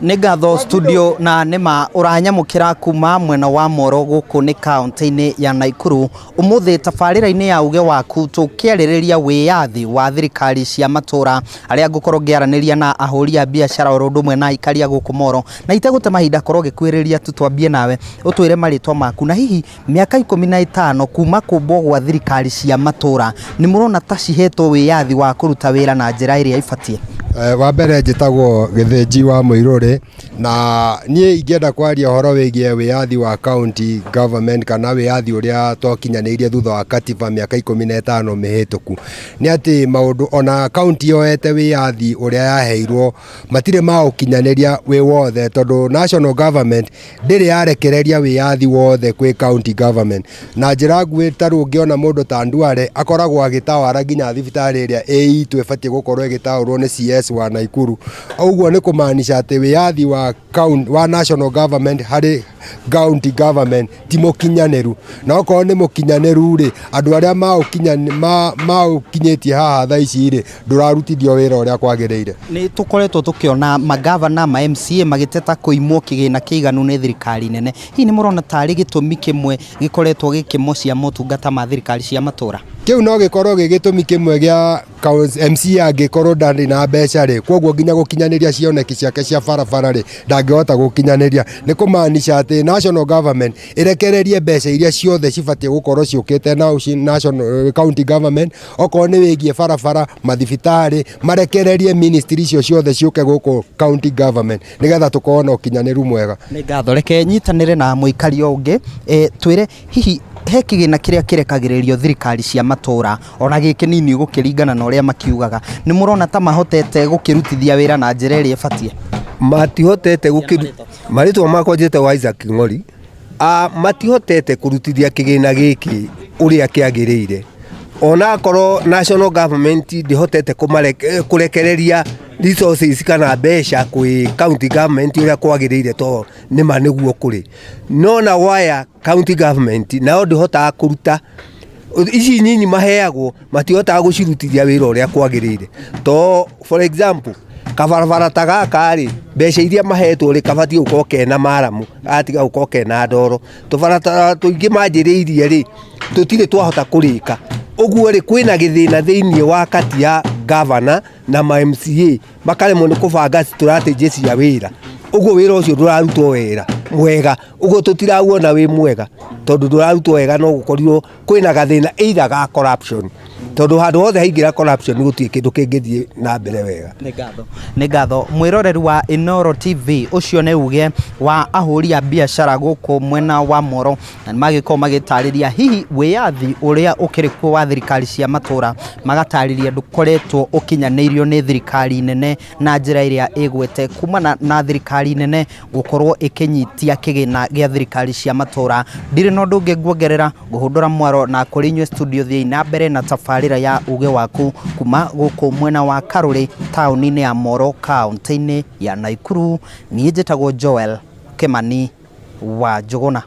Nĩ ngatho studio na nĩma ũranyamũkĩra kuma mwena wa Moro gũkũ nĩ kaunti-inĩ ya Naikuru. Ũmũthĩ tabarĩra-inĩ ya uge waku tũkĩarĩrĩria wĩyathi wa thirikari cia matũra arĩa ngũkorwo ngĩaranĩria na ahũri a biacara oro ũndũ ũmwe na aikari a gũkũ Moro. Na itegũte mahinda korwo ngĩkuhĩrĩria tu twambie nawe ũtwĩre marĩtwa maku na hihi mĩaka 15 kuma kũmbwo gwa thirikari cia matũra nĩ mũrona ta cihetwo wĩyathi wa kũruta wĩra na njĩra ĩrĩa ĩbatiĩ? Wa mbere njĩtagwo Gĩthĩnji wa Mũirũrĩ na niĩ ingĩenda kwaria ũhoro wĩgiĩ wĩyathi wa county government kana wĩyathi ũrĩa twakinyanĩirie thutha wa katiba mĩaka 15 mĩhĩtũku, nĩ atĩ maũndũ ona county yoete wĩyathi ũrĩa yaheirwo matirĩ maũkinyanĩria wĩ wothe, tondũ national government ndĩrĩ yarekereria wĩyathi wothe kwĩ county government. Na njĩra nguhĩ, ta rĩu ũngĩona mũndũ ta Nduale akoragwo agĩtawara nginya thibitarĩ ĩrĩa ĩ itũ ĩbatiĩ gũkorwo ĩgĩtaũrwo nĩ CS wa Naikuru. Ũguo nĩ kũmaanisha atĩ wĩyathi wa county, wa national government harĩ county government ti mũkinyanĩru, na okorwo nĩ mũkinyanĩru rĩ, andũ arĩa maũkinyĩtie haha thaa ici rĩ, ndũrarutithio wĩra ũrĩa kwagĩrĩire. Nĩ tũkoretwo tũkĩona magavana ma MCA magĩteta kũimwo kĩgĩna kĩiganu nĩ thirikari nene. Hihi nĩ mũrona tarĩ gĩtũmi kĩmwe gĩkoretwo gĩkĩmocia motungata ma thirikari cia matũra? Kĩu no gĩkorwo gĩ gĩtũmi kĩmwe gĩa MCA angĩkorwo ndarĩ na mbeca rĩ, koguo nginya gũkinyanĩria cioneki ciake cia barabara rĩ, ndangĩhota gũkinyanĩria. Nĩ kũmaanisha atĩ national government ĩrekererie mbeca iria ciothe cibatiĩ gũkorwo ciũkĩte national county government, okorwo nĩ wĩgiĩ barabara, mathibitarĩ, marekererie ministry icio ciothe ciũke gũkũ county government nĩgetha tũkorwo na ũkinyanĩru mwega. Nĩ ngatho, reke nyitanĩre na mũikari o ũngĩ, twĩre hihi he kĩgĩna kĩrĩa kĩrekagĩrĩrio thirikari cia matũra ona gĩ kĩnini gũkĩringana na ũrĩa makiugaga, nĩ mũrona ta mahotete gũkĩrutithia wĩra na njĩra ĩrĩa ĩbatiĩ? Matihotete gũkĩru marĩtwa makwa njĩtagwo Isaac Ng'ori. Matihotete kũrutithia kĩgĩna gĩkĩ ũrĩa kĩagĩrĩire, onakorwo national government ndĩhotete kũrekereria resources kana mbeca kwĩ county government ũrĩa kwagĩrĩire, to nĩma nĩguo kũrĩ no na waya county government nao ndĩhotaga kũruta ici nyinyi maheagwo, matihotaga gũcirutithia wĩra ũrĩa kwagĩrĩire. To for example, kabarabara ta gaka rĩ, mbeca iria mahetwo rĩ, kabatiĩ gũkorwo kena maramu, gatiga gũkorwo kena ndoro. Tũbarabara tũingĩ manjĩrĩirie rĩ, tũtirĩ twahota kũrĩka. Ũguo rĩ, kwĩna gĩthĩna thĩinĩ wa kati ya governor na ma MCA, makaremwo nĩ kũbanga strategy cia wĩra. Ũguo wĩra ũcio ndũrarutwo wera mwega, ũguo tũtirauona wĩ mwega tondũ ndũrarutwo wega, no gũkorirwo kwĩna gathĩna either ga corruption, tondũ handũ hothe haingĩra corruption gũtirĩ kĩndũ kĩngĩthiĩ na mbere wega. Nĩ ngatho, nĩ ngatho mwĩroreri wa Inooro TV. Ũcio nĩ uge wa ahũri a biacara gũkũ mwena wa Moro, na nĩ magĩkorwo magĩtarĩria hihi wĩyathi ũrĩa ũkĩrĩ kuo wa thirikari cia matũra, magatarĩria ndũkoretwo ũkinyanĩirio nĩ thirikari nene na njĩra ĩrĩa ĩgwete kumana na thirikari nene gũkorwo ĩkĩnyitia kĩgĩna gĩa thirikari cia matũra. Ndirĩ na ũndũ ũngĩ nguongerera, ngũhũndũra mwaro na kũrĩ inyuĩ studio thiĩi na mbere na tabarĩra ya uge waku kuma gũkũ mwena wa Karũrĩ, taũni-inĩ ya Moro, kaũntĩ-inĩ ya Naikuru. Niĩ njĩtagwo Joel Kĩmani wa Njũgũna.